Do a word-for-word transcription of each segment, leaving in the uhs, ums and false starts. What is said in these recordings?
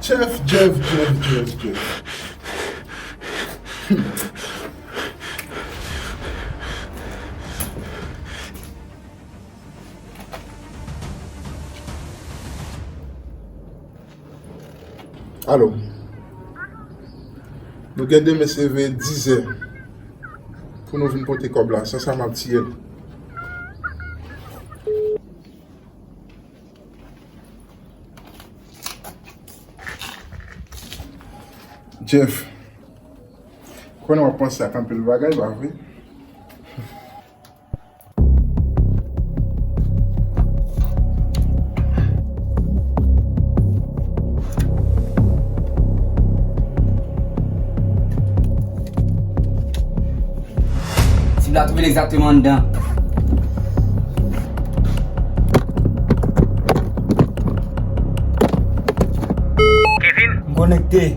Jeff, Jeff, Jeff, Jeff, Jeff. Alo. Nou gen demen se veye dizè pou nou vin pote kòb la, san sa m ap tiye l. Jeff, konnen w ap panse ak anpil bagay, pa vre? Sib la twouve l egzakteman anndan. Kevin? M konekte.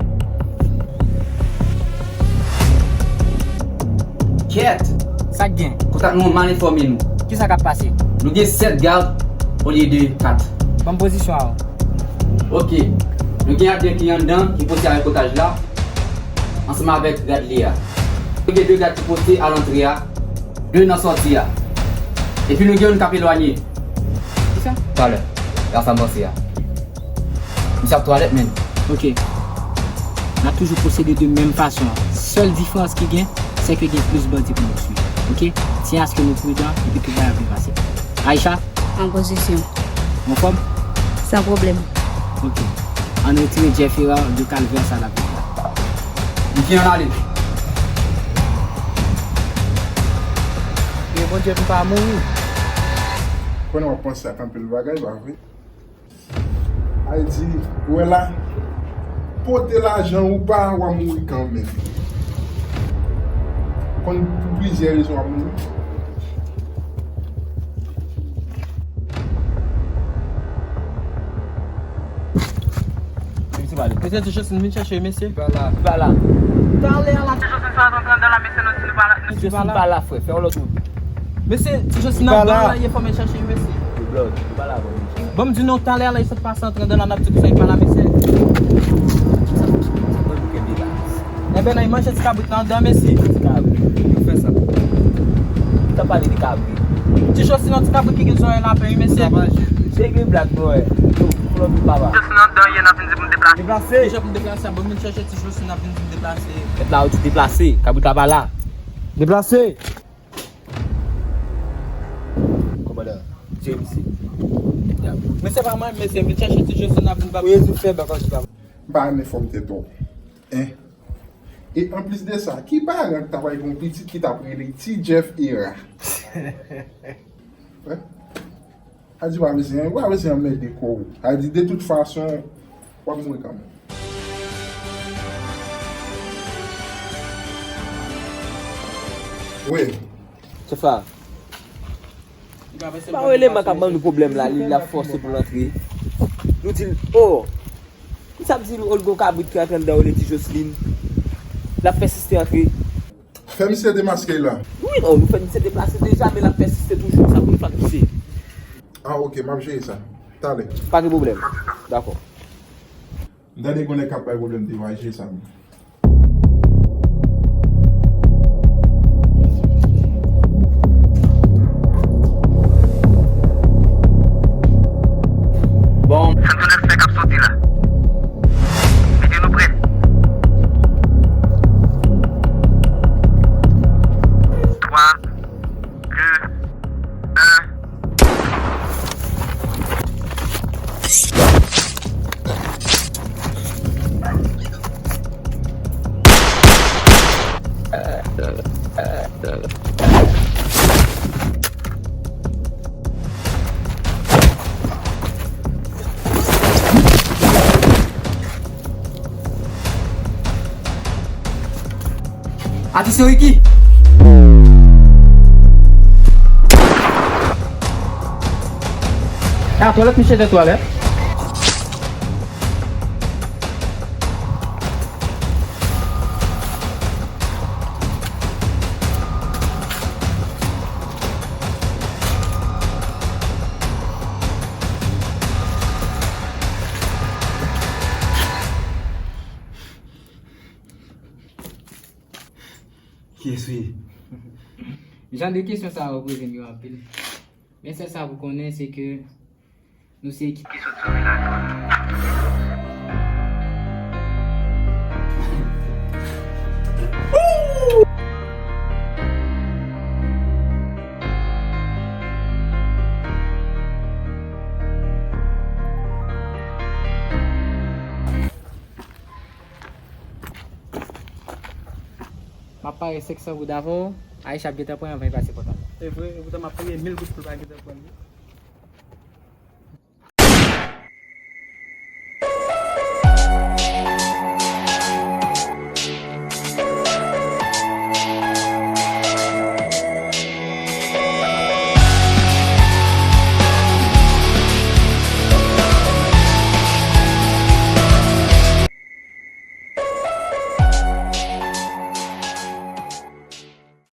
Kèt! Sa k gen? Kontak nou an mal enfòme nou. Kisa k ap pase? Nou gen sèt gad olye de kat. Ban m pozisyon an. Oke. Nou gen Adrien ki anndan, ki poste avèk otaj la, ansanm avèk gad li a. Nou gen de gad ki poste alantre a, de nan sòti a. Epi nou gen youn k ap elwanye. Kisa? Talè. Gad sa m panse a. Misye ap twalèt, menn. Oke. N ap toujou pwosede de menm fason an. Sèl diferans ki gen, se ke gen plis bandi pou nou swiv. Oke? Tyen aske nou pridan epi tout bagay ap byen pase. Aisha? An pozisyon. Anfòm? San pwoblèm. Oke. Ann retire Jeff Hérard de kalvè sa l ap viv la. Niki, ann ale. E Bondye m pa mouri. Konnen w ap panse ak anpil bagay, pa vre? Ay di, ou wè la, pote lajan ou pa, w a mouri kanmenm. Konn pou plizyè rezon w a mouri. Mesye, Ti Josline vin chèche mesye. Li pa la. Li pa la. Talè a la, Ti Josline sot antre anndan la, mesye, nou di nou pa la. Ti Josline pa la, frè. Fè yon lòt wout. Mesye, Ti Josline anndan la, ye fò men chèche mesye. Yo, blòd, yo pa la, bon. Bon, m di nou, talè a la, li sot pase antre anndan la, n ap di konsa li pa la, mesye. Sa pou kenbe la. Enben, nan, manje ti kabrit la anndan, mesye. Ti kabrit, yo fè sa. Ou ta pale de kabrit. Ti Josline, ti kabrit ki gen zòrèy lapen, wi, mesye. Se gen blag, bro. Yo, pull up, papa. Ti Josline anndan, ye, n ap vin di pou m deplase. Deplase. Deja pou m deplase, bon, m vin chèche Ti Josline, n ap vin di m deplase. Mèt la, ou di deplase, kabrit la pa la. Deplase. Kòmandan, James. Men se pa mwen, mesye, m vin chèche Ti Josline, n ap vin pa. Ou ye di fè bak anti pa. M pa renmen fòm tèt ou. Hein? E anplis de sa, ki paran k ta pral gen yon pitit ki t ap rele Ti Jeff Era? Hein? A di w pa bezwen, w pa bezwen anmède kò w. A di, de tout fason, w ap mouri kanmenm. Wi. Chèf la. Pa yon eleman k ap ban nou pwoblèm la, li, l ap fòse pou l antre. Nou di l, oh! Misye ap di l, oh, l gon kabrit ki antre anndan, yo rele Ti Josline. L ap fè siste antre. Fè misye demaske la. Wi, non, nou fè misye deplase deja, men l ap pèsiste toujou. Sa pou nou fè ak misye? Ah, ok, m ap jere sa. Talè. Pa gen pwoblèm. Dakò. M tande gon nèg k ap bay pwoblèm devan, jere sa, menm. Bon. Sèt sou nèf k ap soti la. Mete nou prè. Twa, de, en. Atis yo Ricky. Ah, twalèt, misye nan twalèt. Yes, wi. Jan de kesyon sa yo poze m yo anpil. Men sèl sa pou konnen se ke nou se ekip ki sot sove lakòl. M ap pare senk san goud avè w. Aisha ap gentan pran anvan l pase pòt la. Se vre, epoutan m ap peye mil goud pou l pa gentan pran li.